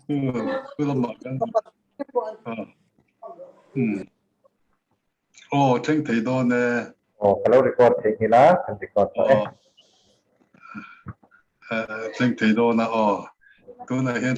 Khu lamah kan Aw thleng thei dawn e. Aw ka lo record theihnghilh a, kan record tawh e. Thleng thei dawn a aw. Tunah hian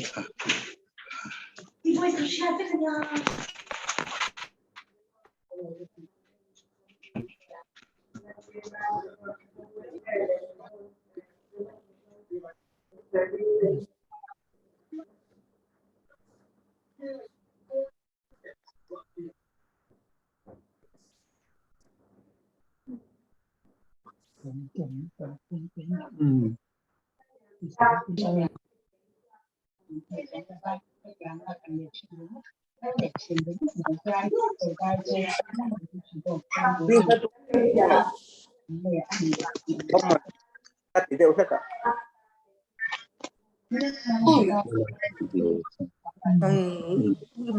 Ka ti deuh hlek a.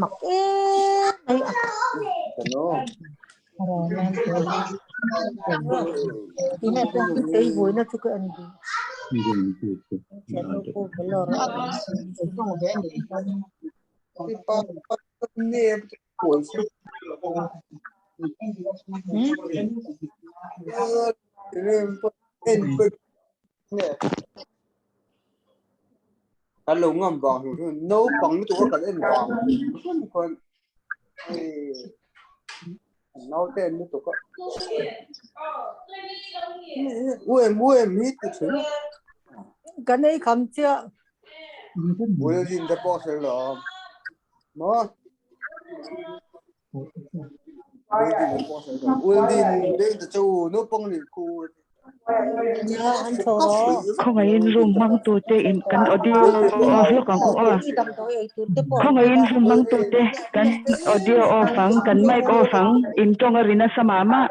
Mak em mai a. Kan lo ngam vang hnu hnu naupang lutuk a kan en vang hrim khawn naute en lutuk a uem uem hi ti thin Kan ei kham chiah. Building te pawh hrel lo maw Khawngaihin room hmangtute in kan audio off lawk ang u aw. Khawngaihin room hmangtute kan audio off ang, kan mic off ang, in tawng a ri nasa mah mah.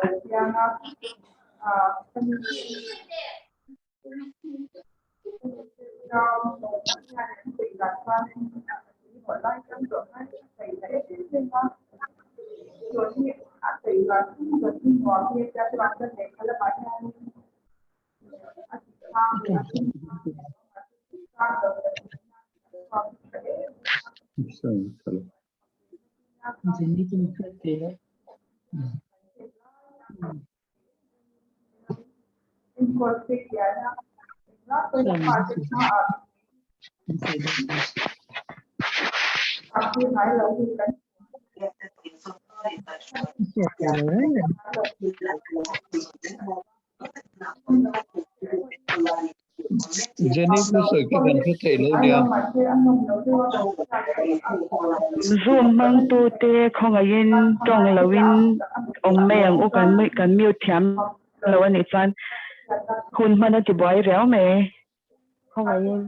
Jenny thusawi kha kan hre theih lo nia. Zoom hmangtute khawngaihin tawng loin awm mai ang u kan kan mute thiam lo a nih chuan hun hman a ti buai riau mai khawngaihin.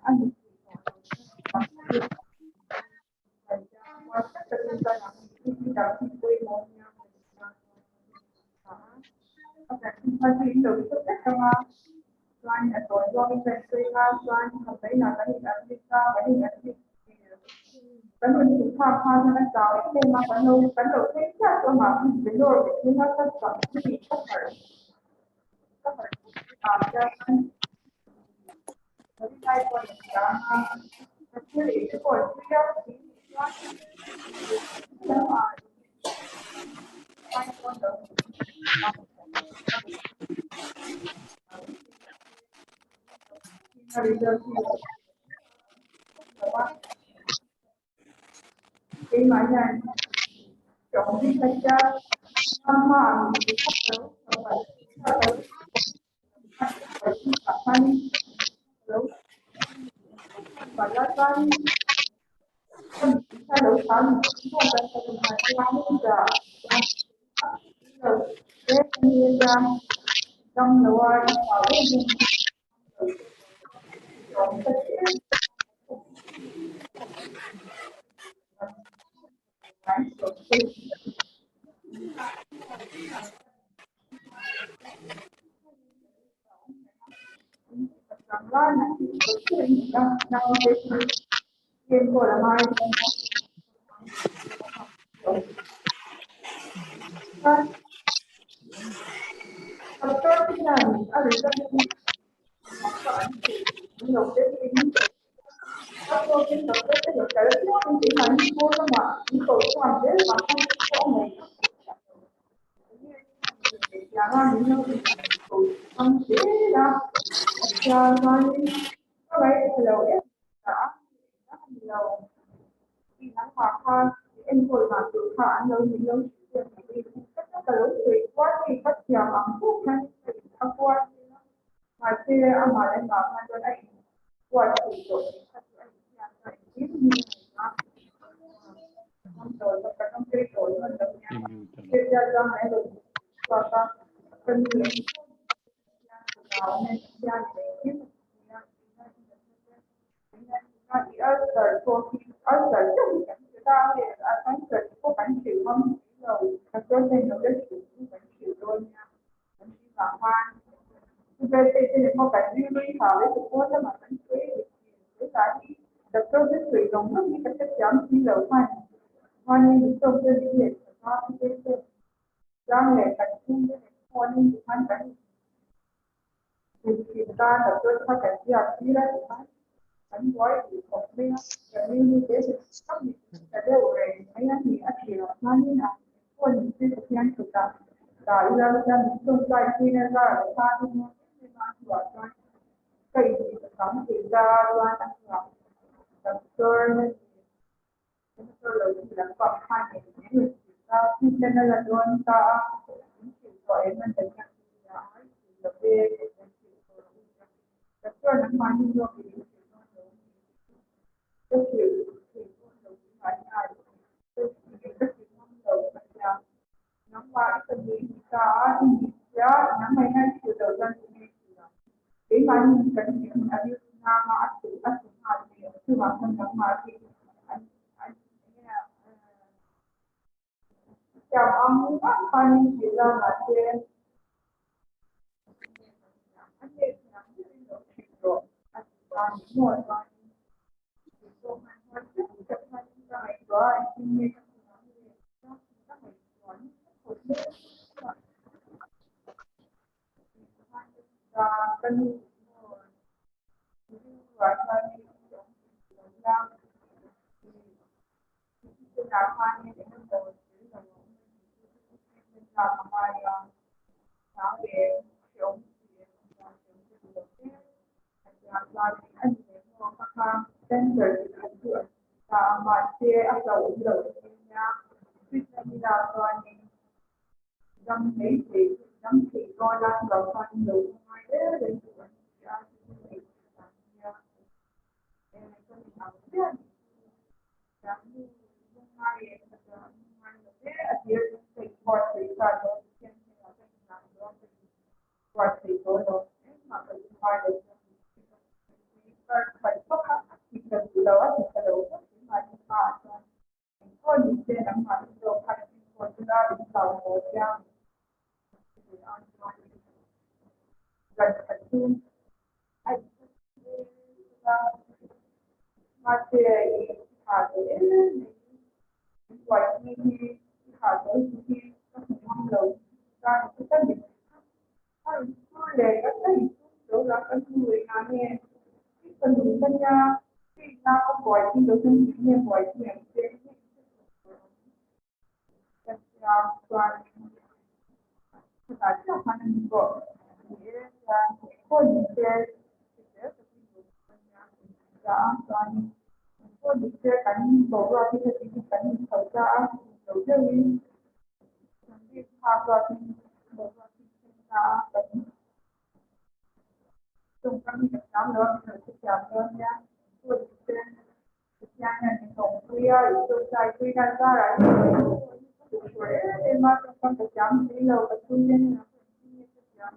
An mute lo a ni. A chanchin thar chu in lo hre vek ang a, chuan a tawi zawngin ka insawi a, chuan campaign-ah kan in admit a, kan in admit tir. Kan rawn chhuk thlak khan chuan a chau em em a, kan lo kan lo thleng chiah chu amah khan be lawr ve thung a, ka cham chu ka harh ka harh thut ah chuan Ka I mute a. a chuanin zan khat chu a inhre a mahse i tha ve em mai in buaipui hi i hah zo tih hi ka hmu ngam lo ta ni chu ka mit a inchhur leh ka ta inchhung zo la ka hnu engah nge i fanu ka nia hei na ka buaipui lo chuan tih nge buaipui ang che nge ka hria chuanin chutah chiah khan a ni pawh ni e chuan pawh ni se hrisel takin lo ka nia ta a chuanin pawh ni se kan boruak hi heti hi kan inchho ta a inchho deuhin kan bik phak ruakin boruak hi thleng ta a kan tawngkam hi ka thiam lo a min lo hrethiam dawn nia pawh ni se Pathian hian min awmpui a, i tawngtaipui na zarah hian ka duh tur em em a, tawngkam ka thiam si lo, ka chhungte hnenah pawh engtin nge ka thiam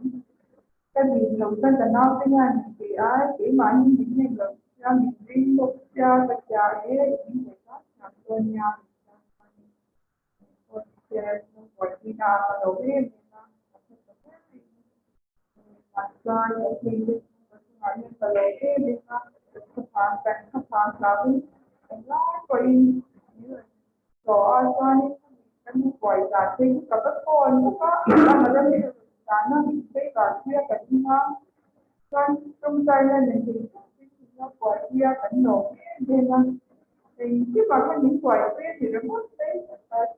ka nih loh chuan ka naute hian min ti a, keimahni min hnek loh sia, min ring bawk sia, ka hria e, min ngaih zat thiam dawn nia min tan chuanin min pawh ni se, lungbuaipui na a ka lo em em a, ka hre ta ber mai ni. Chuan ka thiante chhungkaw chungah hian ka lo em em a, ka kan ka phang hlauhin englai pawhin min rawn chaw a, chuanin ka nu buai zan phei chu ka va phone bawk a, a madam hi rawn zan a, min phei kar pui a kan hming a, chuan tawngtai hian min thei theuh in min lo buaipui a, kan lawm em em a, engkimah khan min buaipui a ni ringawt mai,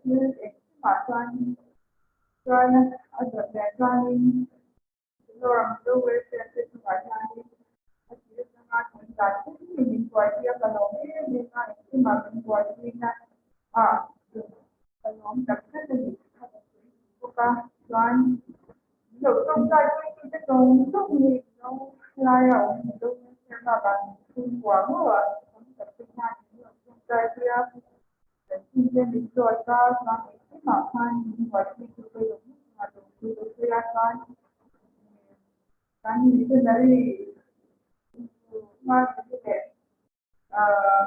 thil engkimah chuanin chuan a zawt leh chuanin Zoram Mizo Welfare te chungah hianin a tir atanga kan dan thil hi min buaipui a, ka lawm em em a, engkimah min buaipuina ah ka lawm tak zet a ni tih kha ka sawi duh bawk a, chuan min lo tawngtaipui tute zawng zawng hi Mizo laia awm Mizo Welfare bakah min chhungkua maw a tam tak te hian min lo tawngtaipui a, kan chhungte min zawt a, chuan engkimah khan min buaipui tur ka zawng zawng a lawm chu ka sawi a, chuan kan missionary leh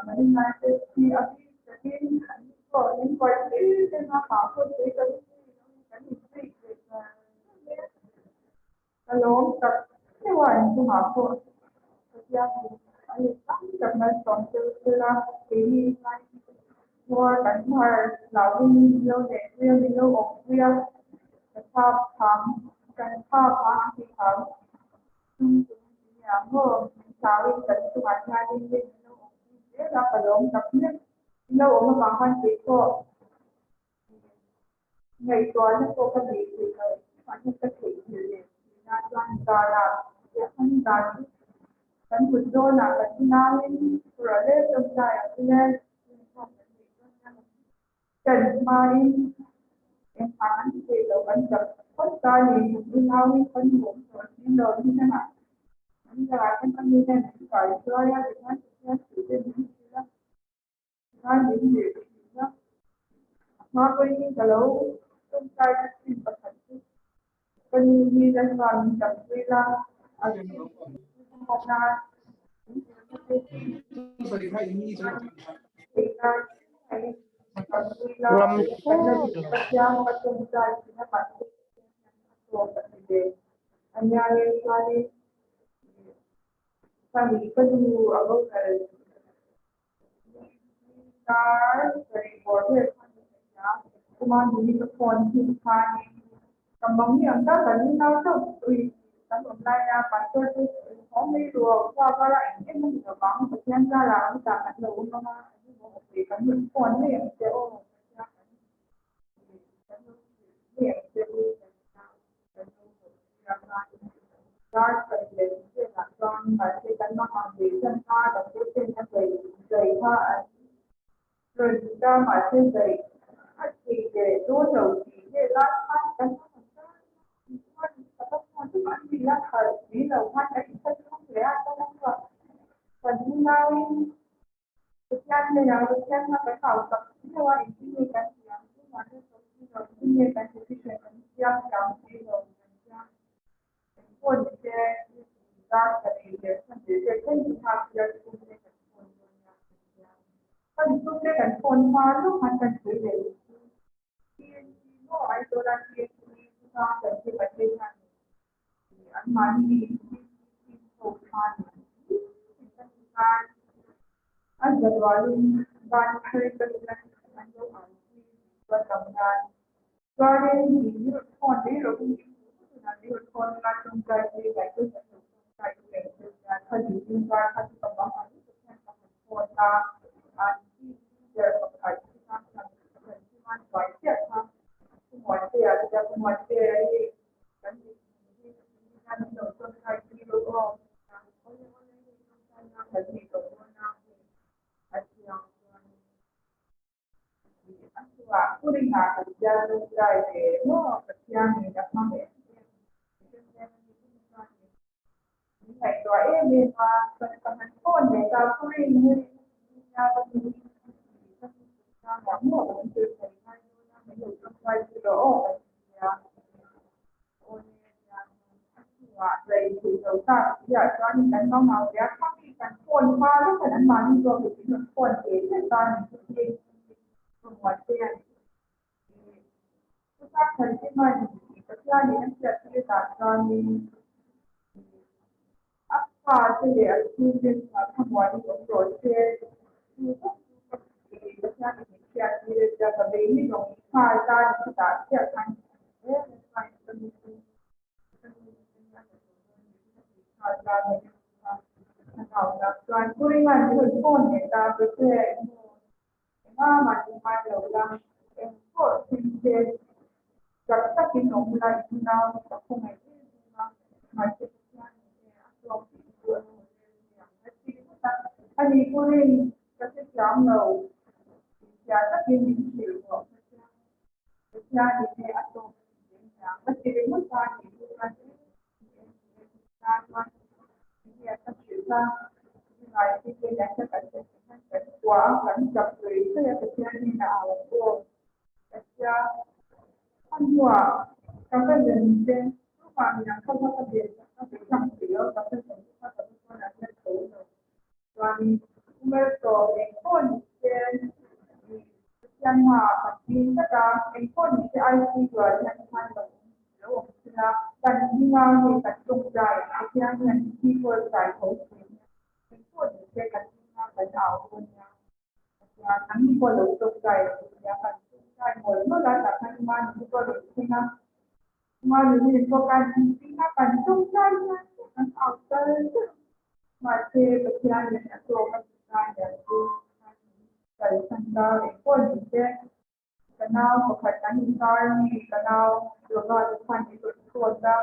Marinai te hi a bik takin an pawh min buaipui reng a, mah pawh sawi ka ring kan inzui ve ta reng a, ka lawm tak deuh a inchungah pawh Pathianin a let tam tak malsawm tel tel a, keini hian hmuar kan hmar hlauhin min lo neih pui a, min lo awm pui a, ka thap phang kan tha phang an tih phang chung chung a ni ang maw, min hlauhin kan chungah hianin min lo awm pui zel a, ka lawm tak mek, min lo awm avang khan keipawh Ngaihtuahna pawh ka nei theih lo, mahni ka theihnghilh leh thin a, chuan zanah biakhan dan chu kan mut zawnah kan inauin ruah leh tawngtai ang ila inkhawm kan neih dawn hian kan hmain engmah kan ti thei lo, kan chak phawt ta a ni, kan inauin kan hmuh tawh si lo ni hnenah an lakah khan ka mi hian min kai hruai a, tikhian Pathian thu te min hrilh a. Ngai min leh thin a, a hma pawhin ka lo tawngtai na thin pakhat chu ka nu hi Lalpa min tanpui la, a hmana min zirna te theih nan min tanpui la, kan la duh Pathian ka tawngtai thin a, mahse Pathian hian a tawp a ti ve a nia e chuanin ka ni ka nu a boral. Dar sarih bawr vel khan ka hria a, kuma nuni ka phone hmuh khanin ka mang hi ang ta kan nau chauh ui kan awm lai a pastor chu haw mai ruau chhuak a eng em a ni lo vang Pathian zarah hetah kan lo awm ang a eng emaw awpui kan rawn phone mai ang che aw Pathian kan kan lo hrilh mai ang che u kan nau kan lo haw tir a khanin dar sarih leh vel ah chuan mahse kan mamawh ve chan kha doctor ten a zai zai kha an rawn ti ta mahse zai a thei leh dawn lo tih vel lai khan kan lo han tar chuan ka va phone chu an ni la khalh si lo khan kan inhrethlung hle a ka la chuan kan unauin Pathian hnenah Pathian kha kan hau tak deuh a, engtin nge kan tih ang chu mahni sawi si lo, engtin nge kan decision kan siam thiam si lo kan tia. Engpawh ni se dar sarih leh chhan leh vel thleng chu nghak ila chhungte kan phone dawn nia kan tia. Kan chhungte kan phone hma lawk khan kan sawi leh duh chu TNT maw Aizawla TNT. Chutah kan ti mai te hian anmahni team ho khan an zarualin ban phar takin an lo an pui chuan lam nan chuanin mi thawn mai lovin mi thawn la tawngtai te ngaih chu kan lo tawngtai te hian kha ding kar kha chu ka bang ang lutuk hian ka han phone a an team leader pakhat chutah chuan kan chuan buai chiah kha Pu Muantea chutia Pu Muantea hi kan mi hian min lo tawngtai pui lo aw awle awle hei tawngtai na kan nei tawh dawn a hei a chiang chuan a chungah Pu Ringa kan zial tawngtai ve maw Pathian in a hmang em em Min ngaihtuah em em a, ka han phone leh ta Pu Ring hi nia ka nu hi ka nu chungchangah maw kan thil thei ngai dawn a, min lo tawngtai chu rawh aw kan ti a. Aw le tia a chungah rei theih lo tak chiah chuan kan mang ang ria kha mi kan phone hma lawkin anmahni zawk hi min rawn phone ve tlat a ni chu hi rawn te a ni. Chutah khan Simon Pathianin a hriattir dan chuanin a fate leh a chhungte chungah thlamuanin awm rawh se. Chu bawk chu ka Pathianin min hriattir a tia ka bei ni zawng nghal ta ni chutah chiah khan he chuan ka nu chu ka nu chu a la tawh dawn ni chu ka ti nghal ta ni a nau tak chuan Pu Ringa'n min rawn phone leh ta ka che emaw Engah mah ti ngai lo la, eng pawh thil che chak takin awm la i nau ka khawngaih em em a, mahse Pathian nge a hlawk tih chu a lo rel mai ang a ti ngawt a. Ani pawhin ka hrethiam lo tihchhiah takin min hrilh rawh Pathian Pathian nge a hlawk tih em ang a ti ringawt a nih chu chuan em em em chuan nge ka hrilh a. Engpawh ni se kan hming a kan au dawn nia. Pathian an ni pawh lo tawngtai lo nia kan tawngtai mawlh mawlh a tah khan Imani te pawh rawn thleng a. Imani hi pawh kan hming a kan tawngtai hian kan au tal tal mahse Pathian in a tawk a ti ta nia chu kalsan ta engpawh ni se Ka nau pakhat an inkar mi ka nau Yoga te khan min rawn phone a,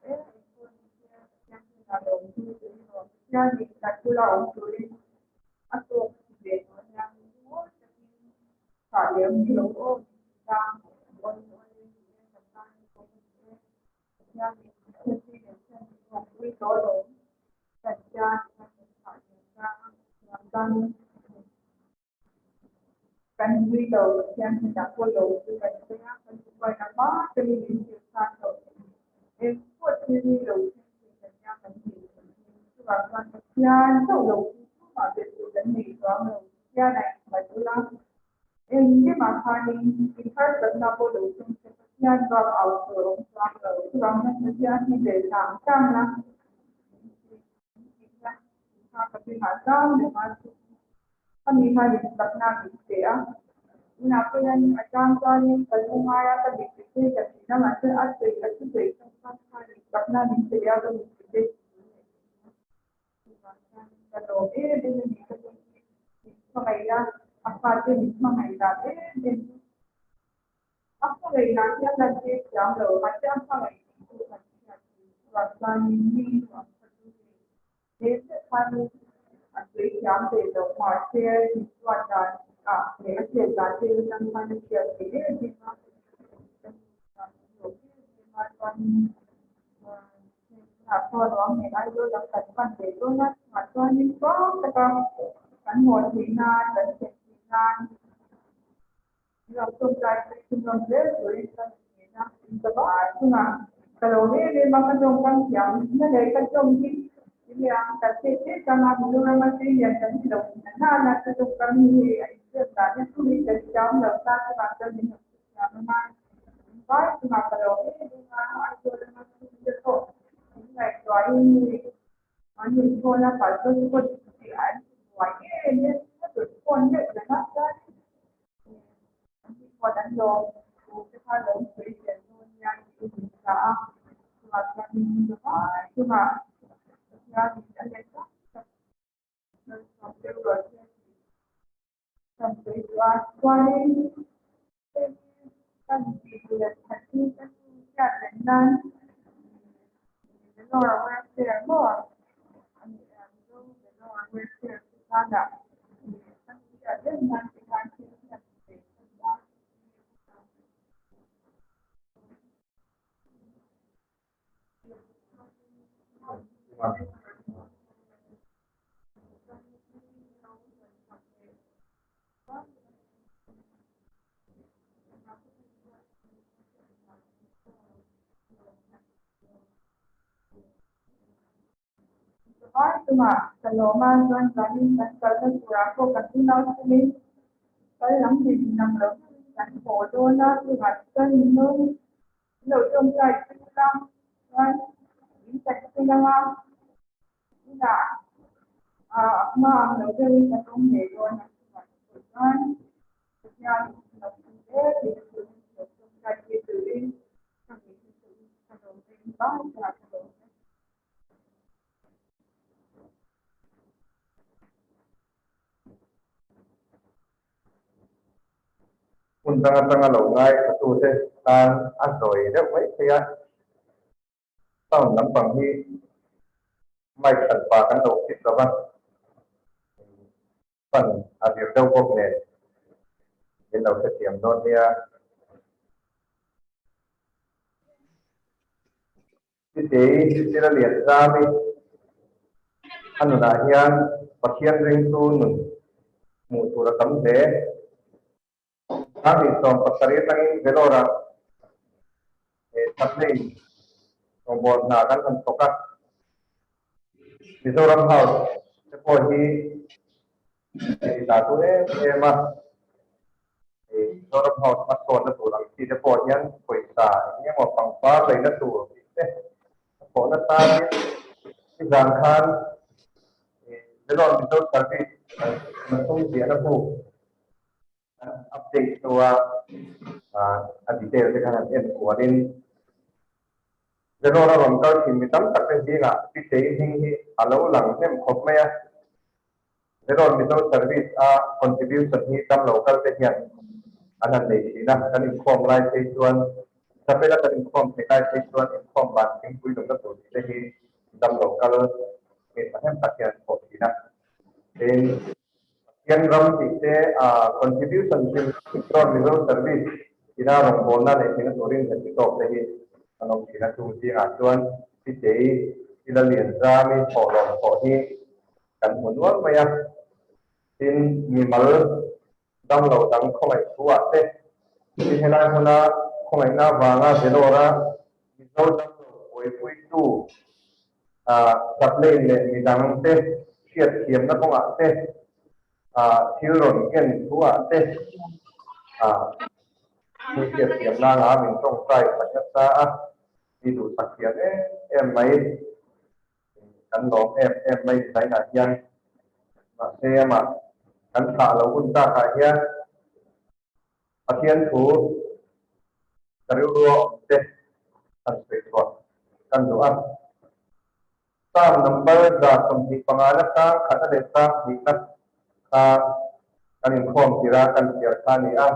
e phone hi Pathian hnenah lo awm chu tih emaw Pathian in kan bula awm turin a tawk a ti ve tawh ania ngawi takin thah leh awm lo aw min ti ta awn awn in kan tan pawh a ni e Pathian in thiltih leh thian min awmpui tawh lo kan tia kan thah leh ta a tan Kan nui lo, Pathian hnenah pawh lo chu kan sawi a, kan duhvain a hma takin min hrilh khan loh eng pawh thil ni lo thleng thei kan nia kan nei thei hi. Chuvang chuan Pathian chauh lo chu tumah belh tur kan nei chuang lo, Pathian a inhmat ula, engkimah khanin inharsatna pawh lo thleng se Pathian bak au tur a awm chuang lo. Chuvang hian Pathian hi belh tlang tlang la, min tih na, min ka bengah tlang reng a. A mi khan in chakna min pe a, tunah pawh hian a tang chuanin ka lu ngai a, ka mit ti phei ta thin a, mahse a sawi a thusawi tawk khan khan in chakna min pe a, ka mit ti phei thin a ni. Chuvang chuan ka lawm em em a ni, ka nu hi min hmangaih a, a fate min hmangaih dan em em chu a hmangaih dan hian lan tir thiam lo, mahse a hmangaih tih chu kan hriat thin. Chuvang chuanin mi nu ang kha chu hei He chiah khanin a sawi thiam ve lo mahse min chuan dan ah leh a chet dan vel atang khan a hriat theih em em a, ka nu chuan min lo em em a chuanin tunah pawh ruang nen Aizawl lam kan pan ve dawn a, chungah chuanin tluang taka kan haw theih nan kan thlen theih nan Lo tawngtai pek chu nuam zel turin ka rawn ngen a, in ka bar chungah ka lo em em a, ka tawngkam thiam na leh ka tawng hi enge ang kan hriat hle chang a, Mizoram a Cheng kan ni lo na na na ka tawngkam hi hei a inziak dan hi chu hi kan thiam lo ta chungah chuan min lo hrethiam ang a, in Vai chungah ka lo em em a, Aizawl lama chhungte pawh min ngaihtuahin mi an min phone a, pastor te pawh tih an buai em em a, rawn phone deuh reng a, chuanin an ni pawh an lawm thu te kha lo sawi zel dawn nia tiin min hria a, chungah chuan min vai chungah Pathianin a let tak tak malsawm deuh rawh se tih kan sawi duh a, chuanin hei hi kan tih leh that hi ka nu hriat reng nan Vellore welfare maw a ni a, Mizo Vellore welfare chu tana ka nu hriat reng nan te khan thil hian nei ka duh a. Vai chungah ka lawm a, chuan zanin kan kalna turah pawh kan unau chungin kal lam din lang lo deuhin kan haw dawn a, chungah chuan min lo tawngtai tir a, chuan min tanpui ang a. Tunah a hma ang lo deuhin ka tawng ngei dawn a chungah te pawh chuan Pathian lo hmu zel tih na turin lo tawngtai tir turin ka ngei hi chu ka lawm em vai chungah ka lawm e. Hmun dang atanga lo ngaithlatute tan a zawi deuh mai thei a. Sound lampang hi mic hran pa kan lo fit lo va, fan a vir deuh bawk nen min lo hrethiam dawn nia. Chutei thil a lian zam i a nunah hian Pathian ringtu nun hmuh tur a tam hle. Kani 17 atangin Vellore-ah chaplain rawngbawl hna kan han thawk a. Mizoram House te pawh hi hei dah tu em em a. Mizoram House hmasawnna tur ang chi te pawh hian pawisa eng emaw pangpar leina tur tih te a thawh nasa in nizan khan Vellore Mizo Service kan sum ziahna buk An update hnua a detail te khan an en kualin Vellore a rawn kal thin mi tam tak te zingah Pitei hming hi a lo lang hnem khawp mai a. Vellore Mizo Service a contribution hi dam lo kal te hian an han nei thin a, kan inkhawm lai phei chuan chapel a kan inkhawm theih lai phei chuan inkhawm ban thingpui lumna tur tih te hi dam lo kal mi thahnem tak hian an thawh thin a. Tin, Pathian ram tih te contribution hrim hrim chuan Mizo Service ina rawngbawlna neih theihna turin heti tawk te hi an awm thin a, chung zingah chuan Pitei ila lian zami thawhlawm thawh hi kan hmu nual mai a, tin mimal damlo dang khawngaih thu ah te tin helai hmuna khawngaihna avanga Vellore-a Mizo damlo buaipuitu chaplain leh midang te hriatthiamna kawngah te, thil rawn ken thuah te thil hriatthiamna anga min tawngtai sak nasa a, mi duhsak thiam em em mai, kan lawm em em mai zainah hian mahse amah kan thlah lo hun takah hian Pathian thu ka rilrua awm te kan sawi chhuah kan duh a. Psalm number 25 na sang khatna leh sang hnihna kha kan inkhawm tir a, kan chhiar kha a ni a.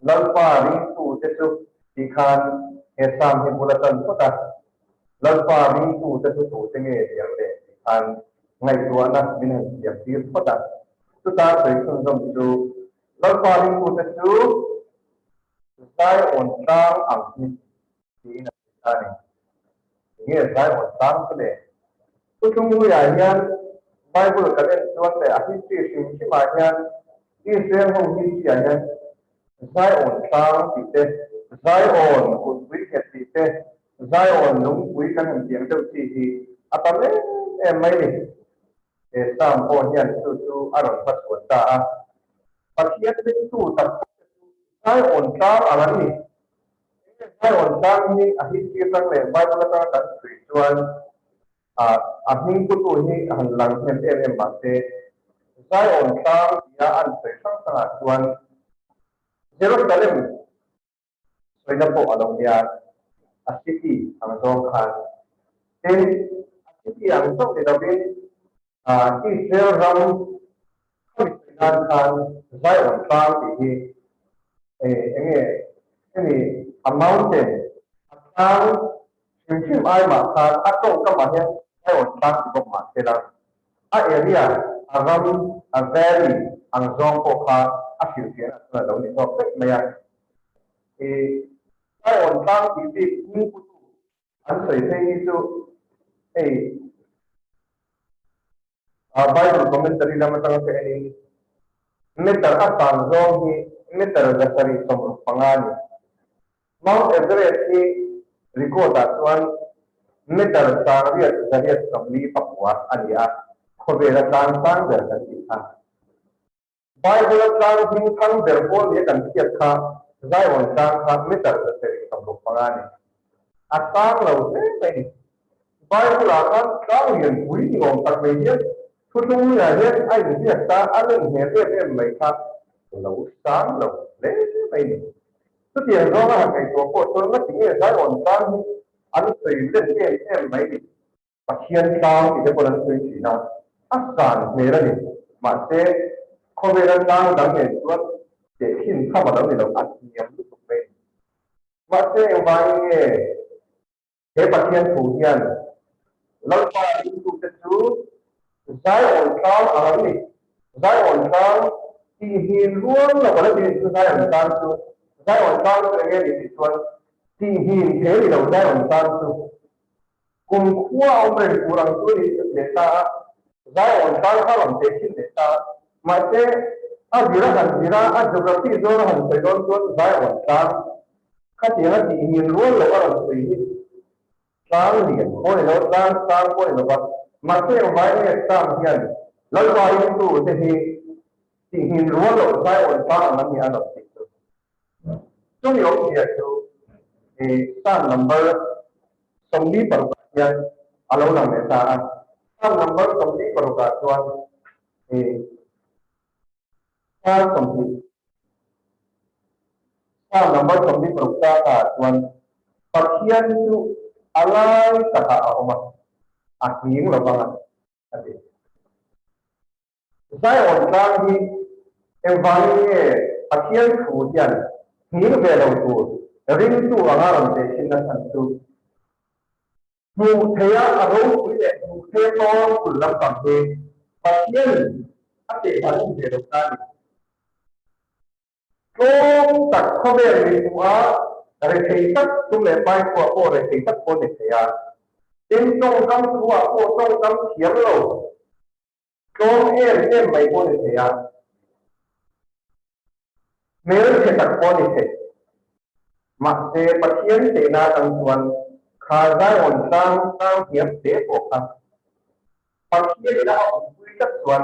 Lalpa ringtute chu tih khan he Psalm hi bul a tan phawt a. Lalpa ringtute chu tute nge lian le tih khan ngaihtuahna min han siam tir phawt a. Chuta sawi chhunzawm chu Lalpa ringtute chu Zion tlang ang hi tiin a sawi ta a ni. Enge Zion tlang chu le? Thutlung hluiah hian Bible kan en chuan leh a history hrim hrimah hian Israel ho history ah hian Zion tlang tih te, Zion kutpui nghet tih te, Zion lungpui kan han tiang deuh chi hi a tam em em mai ni. He Psalm pawh hian chu chu a rawn hmachhuan ta a. Pathian ringtu tak pawh te chu Zion tlang ang an ni. Zion tlang hi a history atang leh Bible atanga kan chhui chuan a hming putu hi a han lang hnem em em mahse Zion tlang tia an sawi hrang hrangah chuan Jerusalem sawina pawh a lo nia, a city ang zawng khan. Tin, a city ang chauh ni lovin Israel ram khami sawi nan khan Zion tlang tih hi eng nge hemi a mountain, a tlang hrim hrim ai mah khan a tawngkamah hian Zion tlang ti bawk mah se la, a area, a ram, a valley ang zawng pawh kha a hrilhfiahna chuan a lo ni zawk vek mai a. I Zion tlang tih bik hmingputu An sawi phei hi chu hei Bible commentary lam atanga ka enin meter a san zawng hi meter 765 a ni. Mount Everest hi record ah chuan meter 8849 a ni a, khawvela tlang sang ber kan tih kha. Bible-a tlang hming thang ber pawl nia kan hriat kha Zion tlang kha meter 765 a ni. A sang lo hle mai ni. Bible-ah khan tlang lian pui ni awm tak mai hian thutlungluiah hian a inziak ta a len hmel em em mai kha lo sang lo hle mai ni. Chutiang zawnga han ngaihtuah pawh chuan ngatinge Zion tlang hi an sawi len em em mai ni. Pathian tlang tih te pawh an sawi thin a, a san hmel a ni. Mahse, khawvela tlang dang nen chuan tehkhin tham a lo ni lo, a hniam lutuk mai a ni. Mahse, engvangin nge he Pathian thu hian Lalpa ringtute chu Zion tlang ang an ni? Zion tlang tih hnin rual lo a la ti chu Zion tlang chu Zion tlang chu enge ni tih chuan tih hnin thei a ni lo Zion tlang chu. Kum khua a awm reng tur ang chu a ni leh ta a, Zion tlang kha rawn teh thin leh ta a. Mahse, a zir a han zir a, a geography zawn a han sawi dawn chuan Zion tlang khatiang a tih ngin rual loh a rawn sawi hi tlang lian pawh ni lo, tlang sang pawh ni lo va. Mahse, engvai nge Sam hian Lalpa ringtu te hi tih ngin rual loh Zion tlang ang an ni a rawn tih chu. Chumi awmzia chu Psalm number 46 ah hian a lo lang leh ta a. Psalm number 46 ah chuan Psalm 20 Psalm number 26 ah chuan Pathian chu a lai takah a awm a, a hling lo vang a, a ti. Zion tlang hi engvangin nge Pathian thu hian nghing ve lo tur ringtu anga rawn teh thinna chhan chu hmuh theia a ropui leh hmuh theia tawng kul lampang hi Pathianin a teh dan a ni ve lo ta a ni. Tlawm tak khawvel min hmu a, rethei tak sum leh pai khuah pawh rethei tak pawh ni thei a. Tin, tawngkam thuah pawh tawngkam thiam lo, tlawm em em mai pawh ni thei a. Hmelchhe tak pawh ni thei. Mahse, Pathian tehna atang chuan kha Zion tlang tlang hniam hle pawh kha Pathian ina a awmpui tlat chuan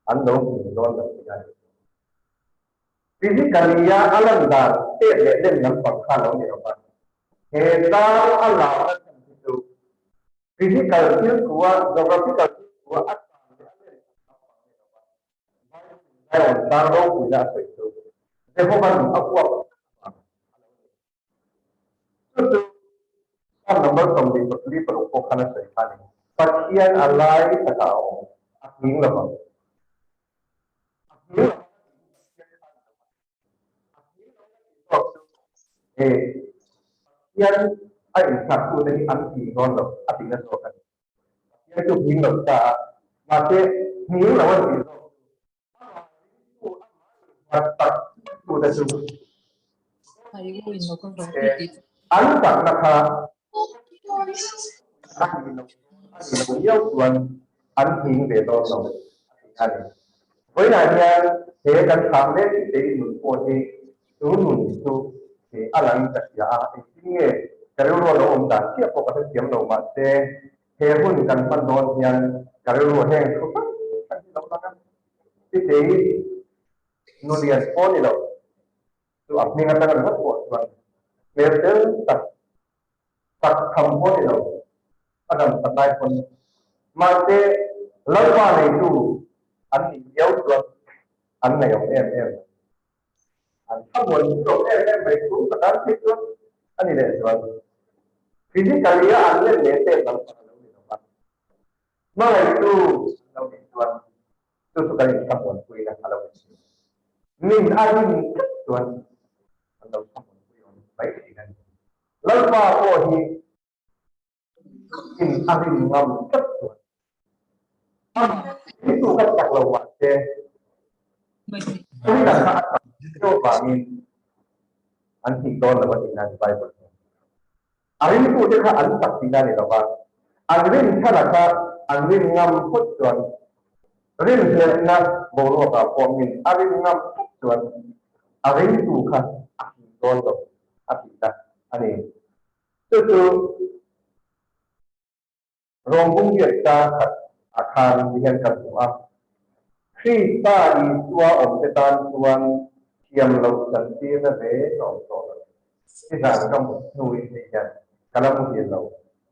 an lo hmu dawn lo tih a ni. Physically-a a lan dan tet leh lem lampang kha lo ni lo va, he tlang a larna chhan hi chu physical thil thua, geographical thil thua a tan leh a lem ang lampang ni lo va, Bible-in Zion tlang ropuina a sawi chu Jehova'n a uap avang a lo ni. Chu chu Psalm number 24 pawh khan a sawi kha a ni. Pathian a lai takah a awm, a hling lo vang. A hling lo vang a tih hi Pathian kha a ni lo vang. A hling lo a tih zawk chu he Pathian a innghaktute hi an hling dawn lo a tihna zawk a ni. Pathian chu hling lo ta a, mahse hling lo a tih zawk chu amah ringtu, amah innghat tak tute chu an takna kha a ni lo a ni lo viau chuan an hling ve dawn lo a tih a ni. Vawiinah hian he kan thlam mek tih te i nun pawh hi chu nun chu a lang in ka hria a, engtin nge ka rilru a lo awm dan chiah pawh ka hrethiam lo mahse he hun kan hman dawn hian ka rilru heng thu hrang hrang hi lo lang a, chutei nu lian pawh ni lo chu a hming atanga ringawt pawh chuan. Hmel fel tak tak tham pawh ni lo, a dam that lai pawn. Mahse, Lalpa neitu an nih viau chuan an ngaihawm em em mai. An thlamuan chhuak em em mai chu ka tan phei chuan a ni leh chuan. Physically a an let leh pek lam pang a lo ni lo va. Hmangaihtu an lo nih chuan chu chu kan inthlamuanpuina a lo ni thin. Min a rin tlat chuan an lo thlamuanpui awm mai thin a ni. Lalpa pawh hi in a rin ngam tlat chuan amah hi tu ka chak lo mah se rin ang kha a chak viau vangin an hnih dawn lo a tihna a ni Bible hian. A ringtute kha an chak tihna a ni lo va, an rin chhan kha an rin ngam phawt chuan rinhlelhna boruakah pawh min a rin ngam phawt chuan a ringtu kha a hnih dawn lo a tihna a ni. Chu chu Rawngbung biak ta khat ah khan ti hian kan hmu a, Krista Isua awmte tan chuan thiam loh chantirna reng a awm tawh lo. Nizan ka mut hnuin hei hian ka la muhil lo,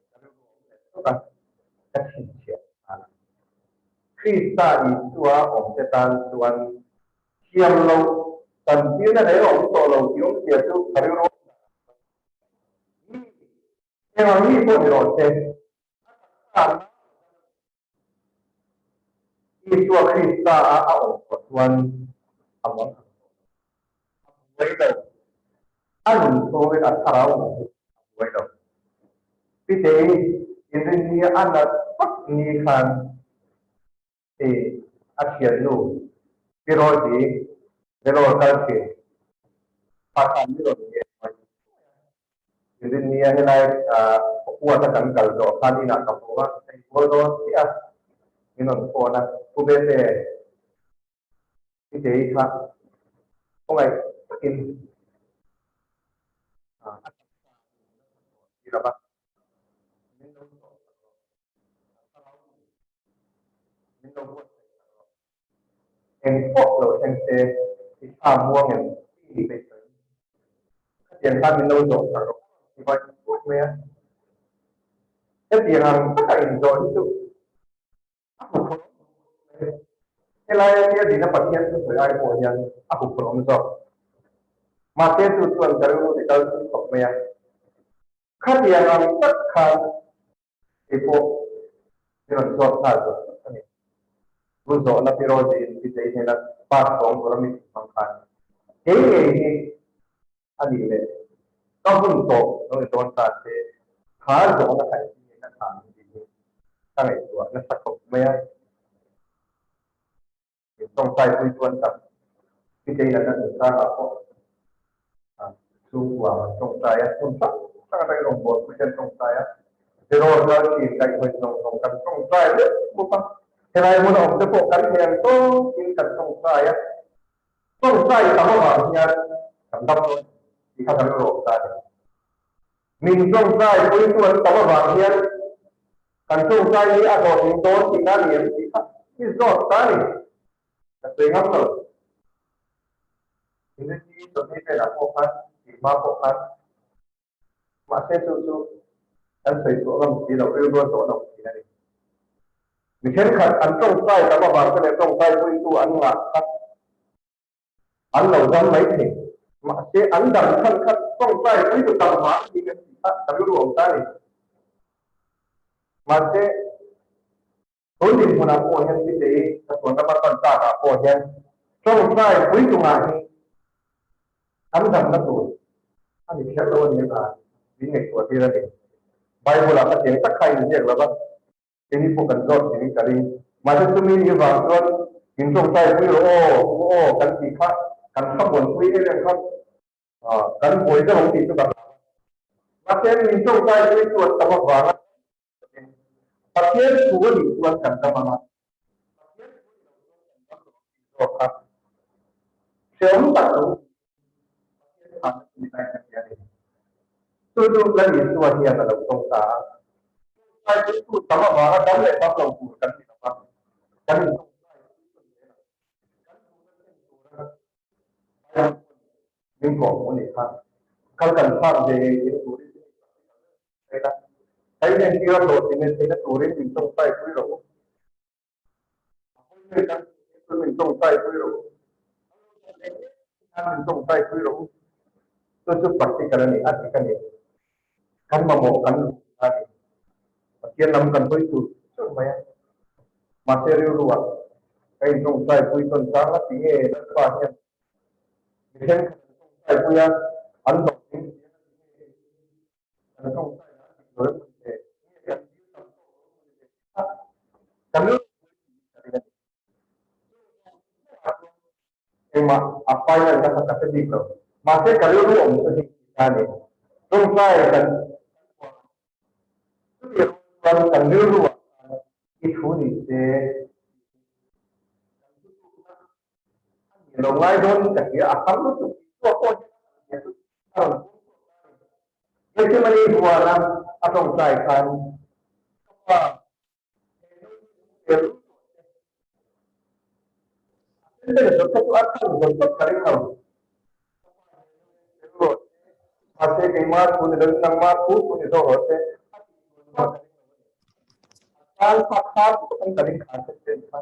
ka rilru a awm leh tawp a, ka chhinchhiah nghal a. Krista Isua awmte tan chuan thiam loh chantirna reng a awm tawh lo tih awmzia chu ka rilru a awm dan ah chuan mi Engah mi pawh ni rawh se, a taksa a Isua Krista a a awm tawh chuan a muang ang tawh lo. A buai lo. A nun chhungin a thlarau nun hi a buai lo. Pitei inrinni a nat vak ni khan i a thiannu Pi Rosie Vellore kal thin kha khan mi rawn ngen mai Inrinnia helai Papuata kan kal zawh khan inah ka hmu a, ka inbual dawn chiah a, min rawn phone a, Pu Bete, i kei kha khawngaih takin a taksa in la tha tawh si lo va, min lo zawh sak rawh, a thlarau in min lo buatsaih sak rawh. Eng pawh lo thleng se, i thla muang em i inpeih tawh em? Khatiang khan min lo zawh sak rawh ti vai put mai a. Hetiang ang taka inzawh hi chu a huphurh awm khawp mai. Helai atia dina Pathian thusawi ai pawh hian a huphurh awm zawk. Mahse chu chuan ka rilru ti kal thung khawp mai a. Khatiang ang tak khan Hei pawh i rawn zawt nghal zawt zawt a ni. Chu zawhna pi Rosie in Pitei hnena pa sawng tur a mi tih hmang khan kei ngei hi a nih leh ka hun tawh lo ni dawn ta se kha zawhna kha engtin nge ka chhan ang tih hi ka ngaihtuah nasa khawp mai a. Tawngtai pui chuan tak Pitei natna chungchangah pawh chhungkua an tawngtai a, hmun hrang hrang atangin rawngbâwl pui te an tawngtai a, Zerawl Kalchin kaihhawih zawng zawng kan tawngtai vek bawk a, helai hmuna awm te pawh kan thei ang tawkin kan tawngtai a, tawngtai tam avang hian kan dam dawn tih kha kan rawm ta a ni. Min tawngtai puitu an tam avang hian kan tawngtai hi a hlawhtling dawn tihna a ni em tih kha i zawt ta a ni. Ka sawi ngam lo. Unity chawhni velah pawh khan tihma pawh khan mahse chu chu kan sawi chhuah ngam si lo, rilru a zawh lo thin a ni. Mi thenkhat an tawngtai tam avang te leh tawngtai puitu an ngah kha An lo dam mai thei. Mahse, an dam chhan kha tawngtai pui tu tam vang a ni kan tih kha ka rilru awm ta a ni. Mahse, tun dinhmunah pawh hian Pitei ka chuan rama pan takah pawh hian tawngtai pui tungah hi an damna tur a ni kher lo a ni a, min ngaihtuah tir a ni. Bible-ah ka cheng tak kha a inziak lo va. Keini pawh kan zawt thei in ka ring. Mahse chumi ni vang chuan in tawngtai pui rawh aw, u aw kan tih kha kan thlamuan pui em em kha kan buai deuh ang tih chu ka hlau a. Mahse min tawngtai pui chu an tam avanga Pathian thu a nih chuan kan dam ang a, Pathian thu a nih loh chuan kan dam lo ang tih zawk kha hrehawm tak lo Pathian chhanna chu ni tain ka hria a ni. Chu chu Lal Isua hian a lo tawng ta a. Tawngtai puitu tam avanga dam leh dam lo tur kan ni lo va, kan intawngtai pui tawn zel ang. Kan duhna thlen tura Bible pawn min kawhhmuh a nih kha. Kal kan thlak ve ngei theihna turin min insak a, kan entir a hlawhtling en theihna turin min tawngtai pui rawh u. A hawi kan chu min tawngtai pui rawh u. An min tawngtai pui rawh u. Chu chu practical a ni, a dik a ni. Kan mamawh kan luh a ni. Pathian lam kan hawi tur tur mai a. Mahse rilru ah ka intawngtai pui tawn chang a ti nge Lalpa hian mi thenkhat an tawngtai pui a, an hlawhtling si a ti nge kan tawngtai na a dik lo em le? Nge kan dil tam tawk lo em le tih kha kan rilru pui tih ka ring a ni. Engmah a final na kha ka hre bik lo. Mahse ka rilru awm chu hei ti ta a ni. Tawngtai kan huam a. Chutih rual chuan kan rilru ah khan i thu ni se kan thutlukna a ni lo ngai dawn ka hria a har lutuk Isua pawh hian a hria chu a rawn pawm tawh ta a ni. Gethsemane huana a tawngtai khan ka pa he nu hi min pel tawh che. A sentence zawt kha chu a chhan zawt zawt ka ring lo. Ka pa he nu hi min pel rawh che, mahse keimah thu ni lovin nangmah thu thu ni zawk rawh che a tih chuan ka ring lo a ni. A tan phak kha pawh an ka ring kha sentence kha.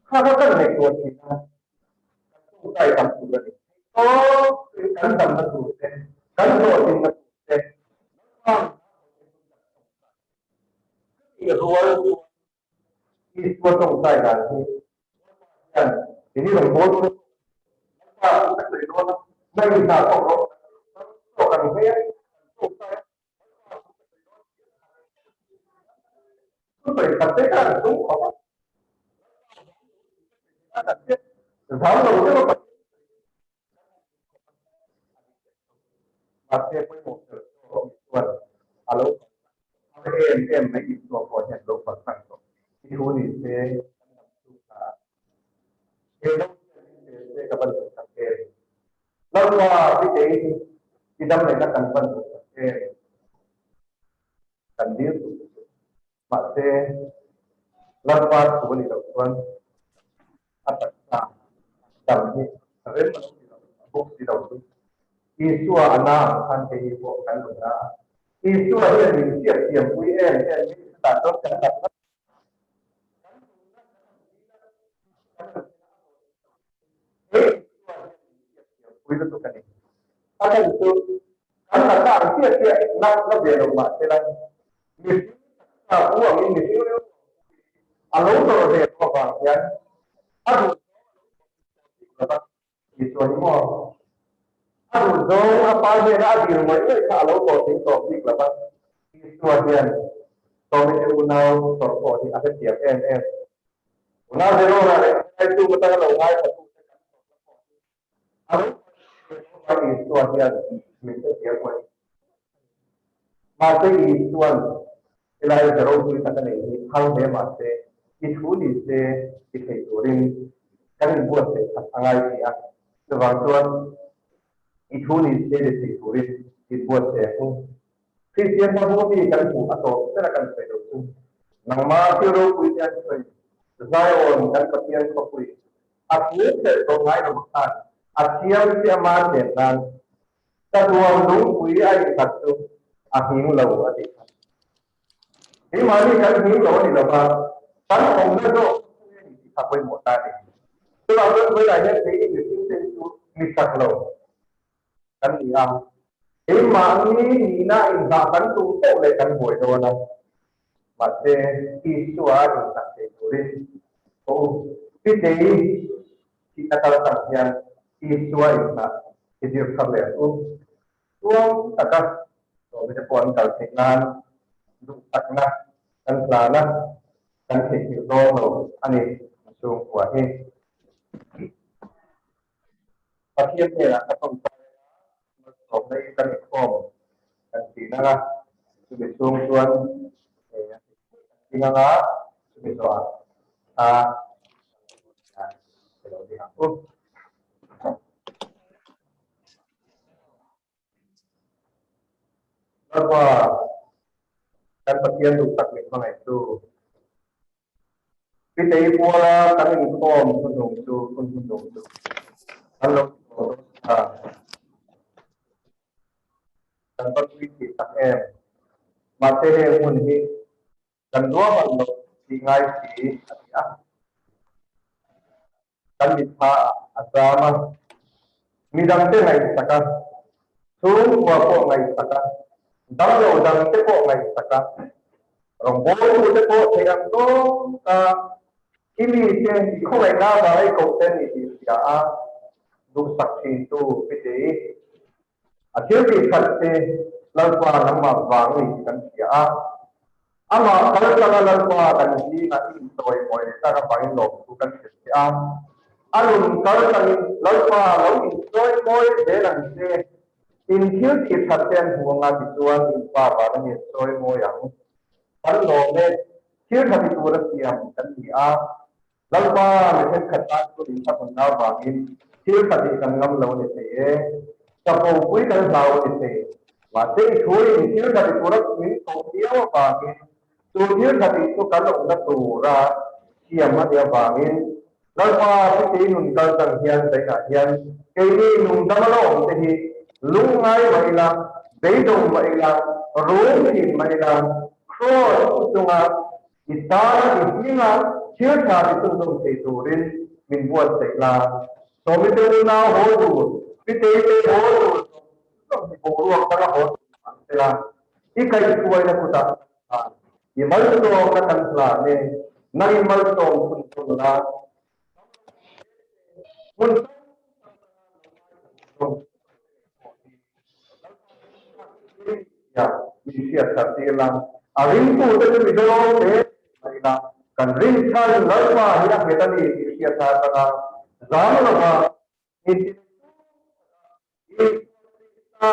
Kha kha kan ngaihtuah thin a, kan tawngtai tam tur a ni. Theihtawp kan damna tur te, kan hlawhtlinna tur te, Lalpa Chutih rual chuan Isua tawngtai dan hi Lalpa hian ini rawn bawl chu Lalpa chu ka sawi dawn a, na in hna thawk rawh, kan tawk ang hmel, kan tawngtai a, Lalpa chu ka sawi dawn tih a thu sawi khat te kha an tum khawp a, Lalpa zam lo tih ka sawi dawn a, zam lo deuh a Pathian Mahse pawimawh ber chu chuan a lo kalsan em em mai Isua pawh hian lo kalsan tawh i thu ni se kan dam chhung ta a. He lo hian min pel se ka van duh tak em. Lalpa Pitei hi i dam lehna kan van duh tak em. Kan dil duh chu. Mahse Lalpa thu a nih loh chuan a taksa dam hi rem a lo ni lo bawk si lo chu. Isua a na ang khan kei hi pawh kan lo na a. Isua hian min hriat thiampui em em hi chutah chuan kan dam na kan duhna kan han dil a, kan han thlen a a hlawhtling lo. He Isua hian min hriat thiampui lutuk a ni. A chhan chu kan natna ang chiah chiah natna ve lo mah se la, mihring taksa pu angin mihring rilru ang pu in a lo tawrh ve tawh avang hian a duh zawng a lo tawh bik lo va, Isua hi maw? A duh zawng a pa hnena a dil ngawih ngawih kha a lo tawh thing tawh bik lo va, Isua hian Tommy te unau tawrh pawh hi a hrethiam em em. Unau Zerora leh Hruaitu atanga lo ngaithlatute kan tawrhna pawh hi A lo kal ve tawh a, Isua hian min hrethiam ngawih Mahse Isuan helai ze ropui tak a nei hi phal hle mahse i thu ni se ti thei turin kan inbuatsaih khat a ngai si a. Chuvang chuan i thu ni se ti thei turin inbuatsaih ang u. Kristian hmabu mi kan hmuh a tawp ber a kan sawi lo chu nangma thil ropui te an sawi Zion kan Pathian khawpui A thu khelh tawh ngai lo khan a thiam chi ama chen nan saduan lungpui a innghat chu a nghing lo a tih kha. Keimahni kan nghing lo a ni lo va, kan awmna zawk chu khawnge a ni tih kha pawimawh ta a ni. Chuvang chuan vawilah hian keini mihringte hi chu mi chak lo kan ni a, keimahni nihna inghah kan tum poh leh kan buai dawn a, mahse Isua inghah thei turin pawh u Pitei thihna kal tang hian Isua inghah i zir thar leh ang u. Tluang taka sawmite pawh an kal theih nan duhsakna kan hlan a, kan theihnghilh dawn lo a ni chhungkua hi. Pathian hnenah ka tawngtai a, malsawmna in kan inkhawm kan tih nang a, chumi chhung chuan kan ti ngang a, chumi zawhah a ka lo ding ang u. Lalpa, kan Pathian duhtak min hmangaihtu. Pitei puala kan inkhawm hnuhnung chu hun hnuhnung chu kan lo ti tawh dawn ta. Kan va tui thei tak em. Mahse heng hun hi kan ruahman loh tih ngai si a ni a. Kan mitthla ah a zam a, midangte ngaihsak a, chhungkua pawh ngaihsak a, damlo dangte pawh ngaihsak a, rawngbawltute pawh theih ang tawk a i mite i khawngaihna avanga i koh te a ni tih hria a, duhsak thintu Pitei. A thil tih that te Lalpa nangmah vang ni tih kan hria a, amah kal tanga Lalpa kan zingah i inchawimawi leh tak avangin lawmthu kan hre che a. A nun kal tangin Lalpa lo inchawimawi zel ang che, in thil tih that te an hmu anga tichuan in Pa vana mi an chawimawi ang. Kan lawm e, thil tha ti tura siam kan ni a. Lalpa mi thenkhat tan chu in thlamunna avangin thil tha tih kan ngam lo a ni thei e. Chapo pui kan hlau a ni thei. Mahse i thu in thil tha ti tura min koh viau avangin chu thil tha tih chu kan awmna tura siam a nih avangin Lalpa thitei nun kal tang hian zainah hian keini nungdam a lo awm te hi lungngai mah ila, beidawng mah ila, rum thin mah ila, Kraws chunga I tana i hminga thil tha ti chhunzawm thei turin min buatsaih la. Sawmi te unau haw tur, Pitei te haw tur zawng zawng hi boruak danga haw tur an tel a. I kaihhruaina kutah kan hlan, i malsawmna kan hlan e, nang i malsawm chhunzawm la. Hmun tam tak atanga lo ngaithla zawng pawh hi Lalpa min hriat that tir la, a ringtute chu mi dawng hle mai ila, kan rinchhan Lalpa hi a nghet a ni tih hriat na atanga zam lova min ti Isua Krista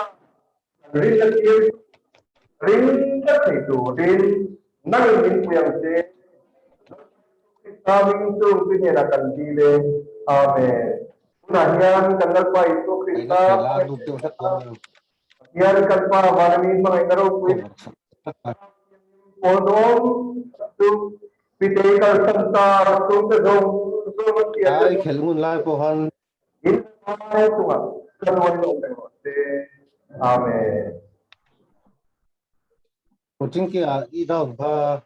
kan rinna tir chu ring tlat thei turin nangin min pui ang che. Lalpa Isua Krista hming chu mi hnenah kan dil e. Amen. Tunah hian kan Lalpa Isua Krista Pathian kan Pa vana mi hmangaihna ropui pawl dawm chu Pitei kalsan ta chhungte zawng zawng a thian te zawng In lai chungah ka nuai lo reng rawh se. Amen. Coaching kia i down kha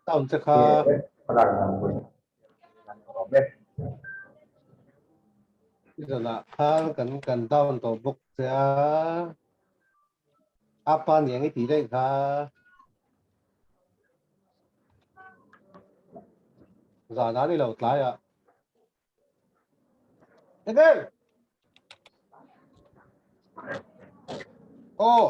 down che kha i zana khan kan kan down tawh bawk che a apa niang i tih daih kha zana ni lo tlaiah Eng eng? Aw.